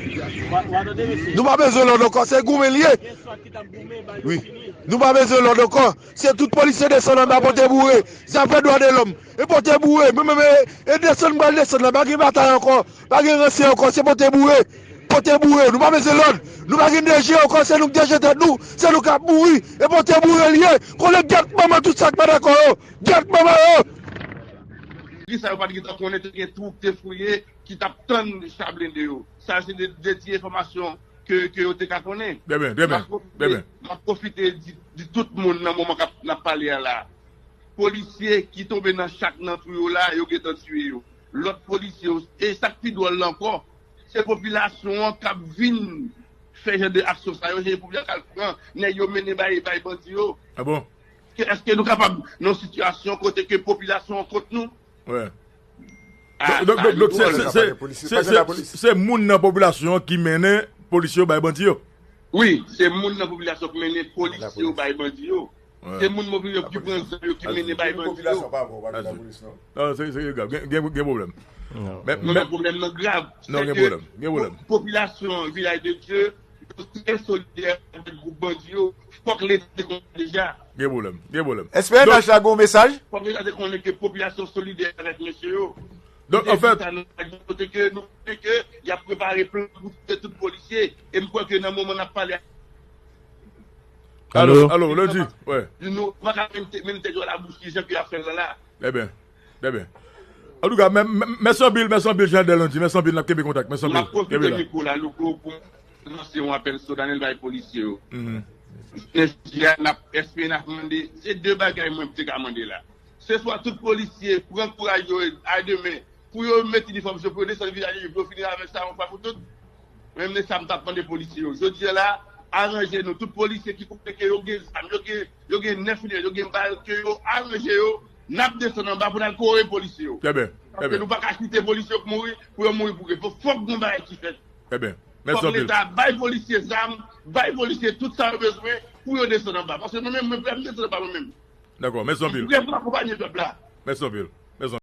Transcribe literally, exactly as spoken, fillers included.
Nou pa bezwen lòd ankò, se goumen l ye. Wi. Nou pa bezwen lòd ankò. Se tout polisye desann anba pote boure. Zafè dwa de lòm. E pote boure. Mwen menm, e, e desann, m pral desann la. Pa gen batay ankò. Pa gen ranse ankò. Se pote boure. Pote boure. Nou pa bezwen lòd. Nou pa gen D G ankò. Se nou k D G tèt nou. Se nou k ap mouri. E pote boure l ye. Konnen gyèt manman tout sa k pa dakò yo. Gyèt manman yo. Kisa yo pa t gentan konnen te gen twou k te fouye ki t ap tann cha blende yo. Sa se de, de ti enfòmasyon ke, ke yo te ka konnen. Trè byen, trè byen, trè byen. M ap pwofite di, di tout moun nan moman k ap, n ap pale a la. Polisye ki tonbe nan chak nan twou yo la, yo gentan tiye yo. Lòt polisye yo, e sa k pi dwòl la ankò, se popilasyon an k ap vin fè jan de aksyon sa yo, se popilasyon k al pran nèg yo mennen bay, bay bandi yo. Ah bon? Ke, èske nou kapab nan yon sitiyasyon kote ke popilasyon an kont nou? Wè. Ah, donk, sa donk, li donk, se, dwòl. Se, se, se, se, se moun nan popilasyon an ki mennen polisye yo bay bandi yo? Wi, se moun nan popilasyon ki mennen polisye yo bay bandi yo. Wè. Se moun popilasyon ki pran zam yo ki mennen bay bandi yo. Popilasyon pa vre, ou pa gen lapolis, non? Non, se, se grav. Gen, gen, gen pwoblèm. Non. Men, non, men pwoblèm nan grav. Non, gen pwoblèm. Gen pwoblèm. Popilasyon Vilaj de Dye, yo trè solidè avèk gwoup bandi yo. Fòk Leta te konnen deja. Gen pwoblèm. Gen pwoblèm. S P N H la gen yon mesaj? Fòk Leta te konnen ke popilasyon solidè avèk mesye yo. Donk, anfèt, kote ke nou konnen ke y ap prepare plan pou touye tout polisye. E m kwè ke nan moman n ap pale a, alo, alo, Lundi, wè. Nou pa ka menm te, menm tèt yo labouch ki jan ke y ap fè l la. Trè byen. Trè byen. Antouka, mè-, mè-, mèsi anpil, mèsi anpil, Jean Delandy, mèsi anpil, n ap kenbe kontak, mèsi anpil. M ap pwofite mikwo la, Louko, pou m lanse yon apèl solanèl bay polisye yo. Jodi a, n ap, S P N ap mande, se de bagay mwen te ka mande la. Se swa tout polisye pran kouraj yo a demen pou yo met inifòm yo, pou yo desann Vilaj de Dye, pou yo fini avèk sa yon fwa pou tout. Mwen menm, se sa m t ap mande polisye yo. Jodi a la, aranje nou. Tout polisye ki konnen ke yo gen zam, yo gen, yo gen nèf milimèt, yo gen bal, ke yo aranje yo, n ap desann anba pou n al kore polisye yo. Trè byen, trè byen. Paske nou pa ka kite polisye yo mouri, pou yo mouri pou ryen. Fòk, fòk gen bagay ki fèt. Trè byen. Mèsi anpil. Fòk Leta bay polisye zam, bay polisye tout sa yo bezwen pou yo desann anba. Paske mwen menm, mwen prè pou m desann anba mwen menm. Dakò, mèsi anpil. Mwen prè pou m akonpanye pèp la. Mèsi anpil.